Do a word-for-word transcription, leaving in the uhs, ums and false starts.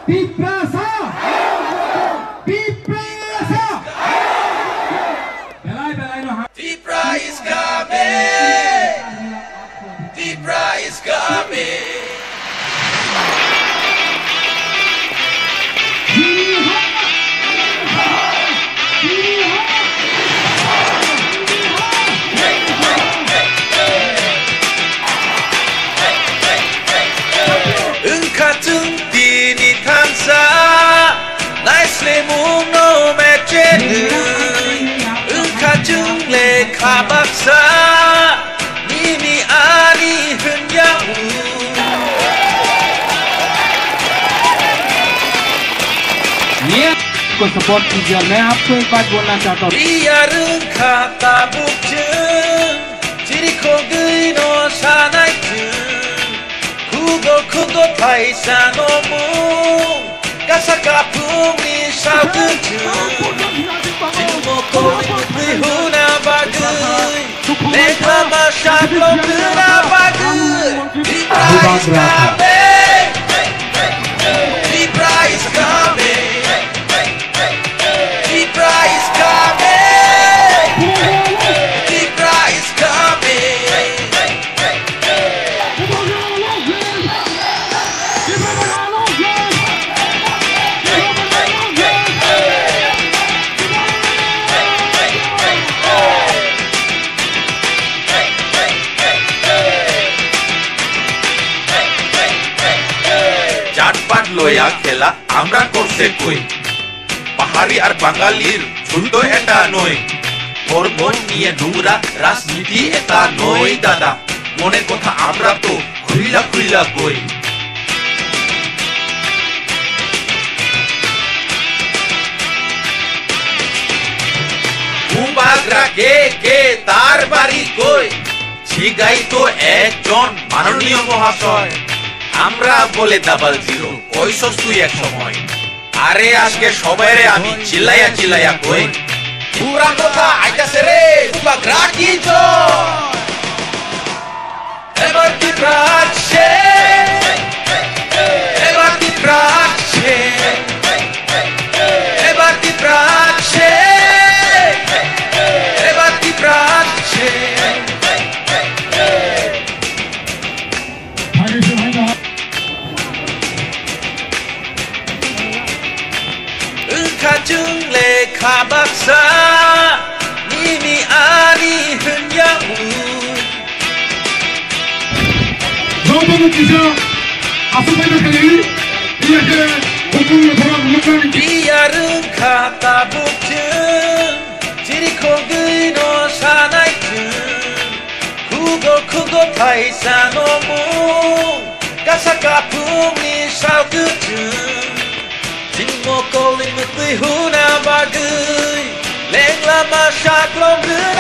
Tiprasa! Tiprasa! Belai belai no ha- Tipra is coming! Tipra is coming! Wngkha chwng tini thansa, naislemung no meche wngkha chwng lekha baksa, nini ani hwnjak. ये आपको सपोर्ट कीजिए और मैं आपको एक बात बोलना चाहता हूँ। Iyar wngkha tabuk chwng, chirikhogwi no sanai chwng, khugo khugo thaisa no mung, kasa kaphungni sagwi chwng, chwngno kori mukwi huna bagwi. Leglama saklong rwna bagwi. Tipra is coming. Tipra is coming. Tipra is coming. Tipra is coming. জাতপাত লয়া খেলা আমরা করছে কই? পাহাড়ি আর বাঙালির যুদ্ধ এটা নয়। ধর্ম নিয়ে নোংরা রাজনীতি এটা নয় দাদা। মনের কথা আমরা তো খুইলা খুইলা কই। বুবাগ্রা কে কে, তার বাড়ি কই? জিগাই তো একজন মাননীয় মহাশয়। আমরা বলে ডাবল জিরো, কইছস তুই এক সময়। আরে আজকে সবাইরে আমি চিল্লাইয়া চিল্লাইয়া কই। ত্রিপুরা কথা আইতাছে রে, বুবাগ্রা কি জয়। এবার ত্রিপুরা আছে, এবার ত্রিপুরা আছে, এবার ত্রিপুরা আছে, এবার ত্রিপুরা আছে। Wngkha chwng lekha baksa, nini ani hwnjak mung. Jotono kisa aswk bai kha, iya khe hukung ni borok nuknani. Iya wngkha tabuk chwng, chirikhogwi no sanai chwng, khugo khugo thaisa no mung, kasa kaphungni sal kwchwng. Chwng mokol ni mwtwi huna bagwi, leng lama saklong rwna